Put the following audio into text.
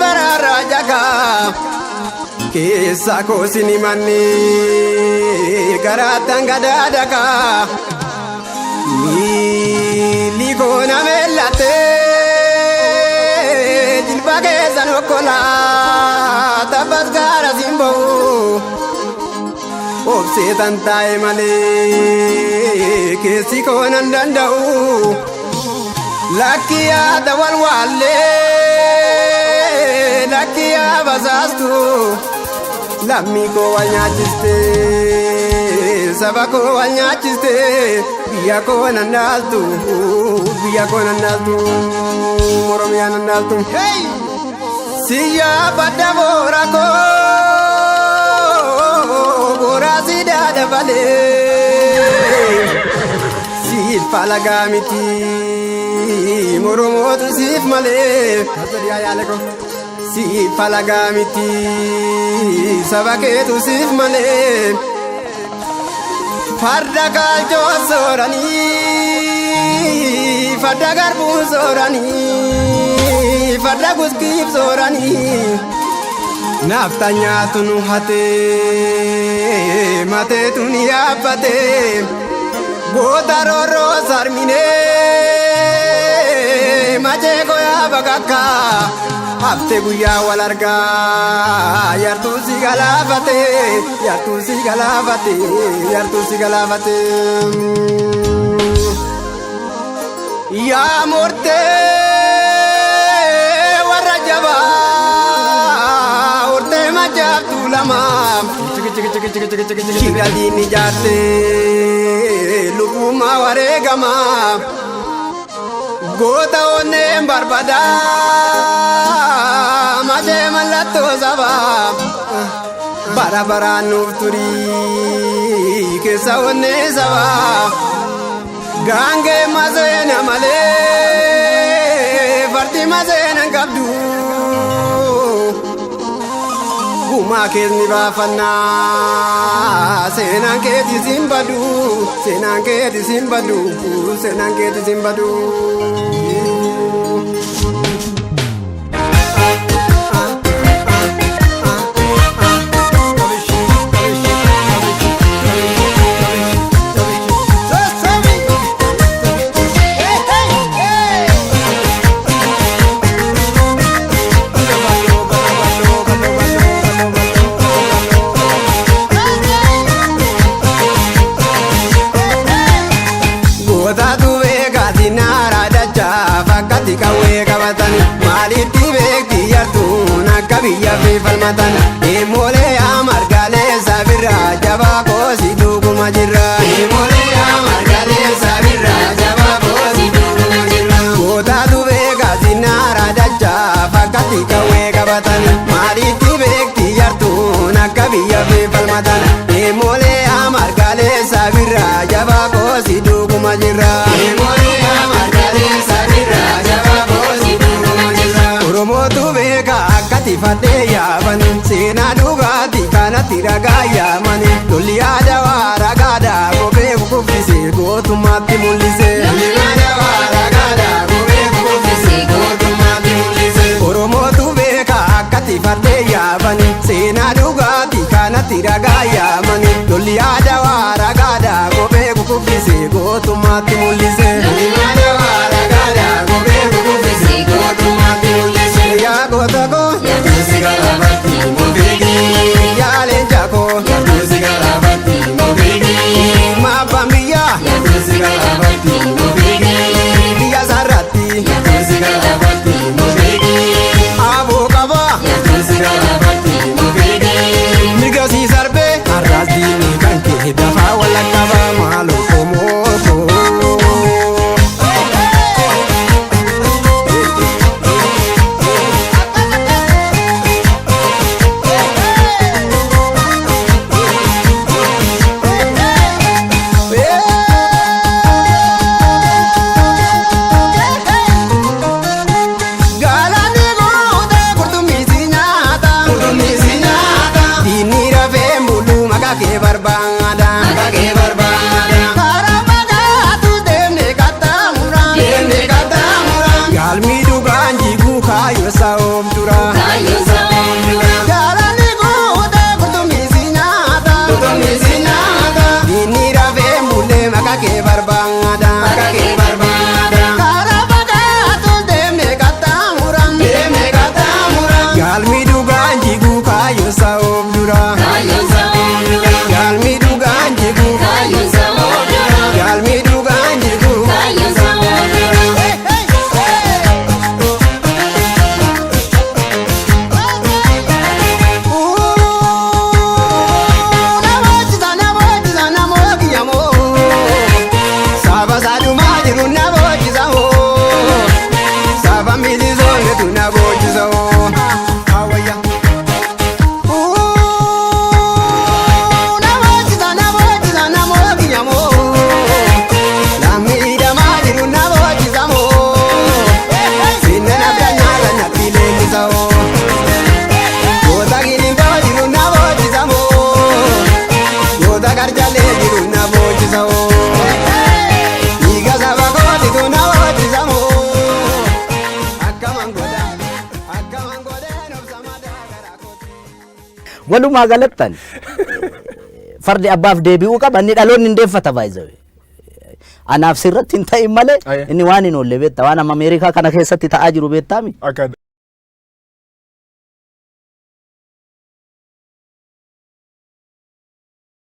Garaarraa jakaa keessa koosin himanni garaattan gadaadakaa miilli koo na meellattee jilba keessan okkolaa tabbas gaara siin ba'u obsee tan taa'e malee keessi koo nan danda'u. Lakki yaada wal waallee, lakki yaa basaastu, lammii koo wal nyaachiste, saba koo wal nyaachiste, biyya koo nan dhaaltu, biyya koo nan dhaaltu, Oromiyaa nan dhaaltu. Siyyaa badda boora koo booraa si daadabalee siif falagaa miti moromootu siif malee, siif falagaa miti saba keetu siif malee. Farda kaalchoo sooranii, farda garbuu sooranii, farda guskiif sooranii, naafta nyaatu nu hatee mateetu ni yaabbatee goota roorroo sarminee machee koyaa bakakka hafte guyyaa wal argaa, yartuu si galaafate, yartuu si galaafate, yartuu si galaafate. Yaa murtee warra jabaa hortee majaabtuu lama shigaliin ijaartee lubbummaa wareegamaa goota onneen barbada machee mallattoo sabaa bara baraan nuuf turii keessa onnee sabaa. Gaangee maseena malee fardi maseena hin qabdu. Gumaa keessni baafannaa, seenaan keetis hin badu, seenaan keetis hin badu, seenaan keetis hin badu. Gootaatu beekaati naaraa dachaa fakkatti qawwee qabatan, maalitti beekti yartuun akka biyya fi falmatan? Imoolee margaalee sabirraa jabaa koosi dhuguma jirra. Imoolee margaalee sabirraa jabaa koosi dhuguma jirra. Gootaatu beekaati naaraa dachaa fakkatti qawwee qabatan, maalitti beekti yartuun akka biyya fi falmatan? Imoolee margaalee sabirraa jabaa koosi dhuguma jirra. Imoolee margaalee sabirraa jabaa koosi dhuguma jirra. Oromootu beeka akkati fadhee yaaban, seenaa dhugaati kanatti ragaa yaaman, lolli yaada waa ragaadha kophee kukuffise gootummaatti mul'ise. Lolli yaada waa ragaadha kophee kukuffise gootummaatti mul'ise. Oromootu beeka akkati fardee yaaban, seenaa dhugaati kanatti ragaa yaaman, lolli yaada waa ragaadha kophee kukuffise gootummaatti mul'ise. Lolli yaada waa ragaadha kophee kukuffise gootummaatti mul'ise. Yaa goota koo, Yartuu si galaafatti mofiigi. Yaa leenca koo, Yartuu si galaafatti mofiigi. Maabbaan biyyaa Yartuu si galaafatti mofiigi. Biyya sarratti Yartuu si galaafatti mofiigi. Aboo qabaa Yartuu si galaafatti mofiigi. Mirga sii sarbee har'aas diinni kan kee dafaa walakkaba maaloo qomoo koo. Galaanni guutee qurxummii si nyaata. Qurxummii si nyaata. Diinni rafee mul'uu maqaa kee barbaada. Maqaa kee barbaada. Karaa fagaatu deemnee qaxxaamura. Deemnee qaxxaamura. Galmi dhugaan jiguu kaayyoo sa'oof dura. Kaayyoo Walumaa galattan fardi abbaaf deebi'uu qaba. Inni dhaloonni hin deeffata baay'ee. Anaaf sirratti hin ta'in malee Aye. inni waan hin oolle beekta, waan amma Ameerikaa kana keessatti ta'aa jiru beektaami. Akka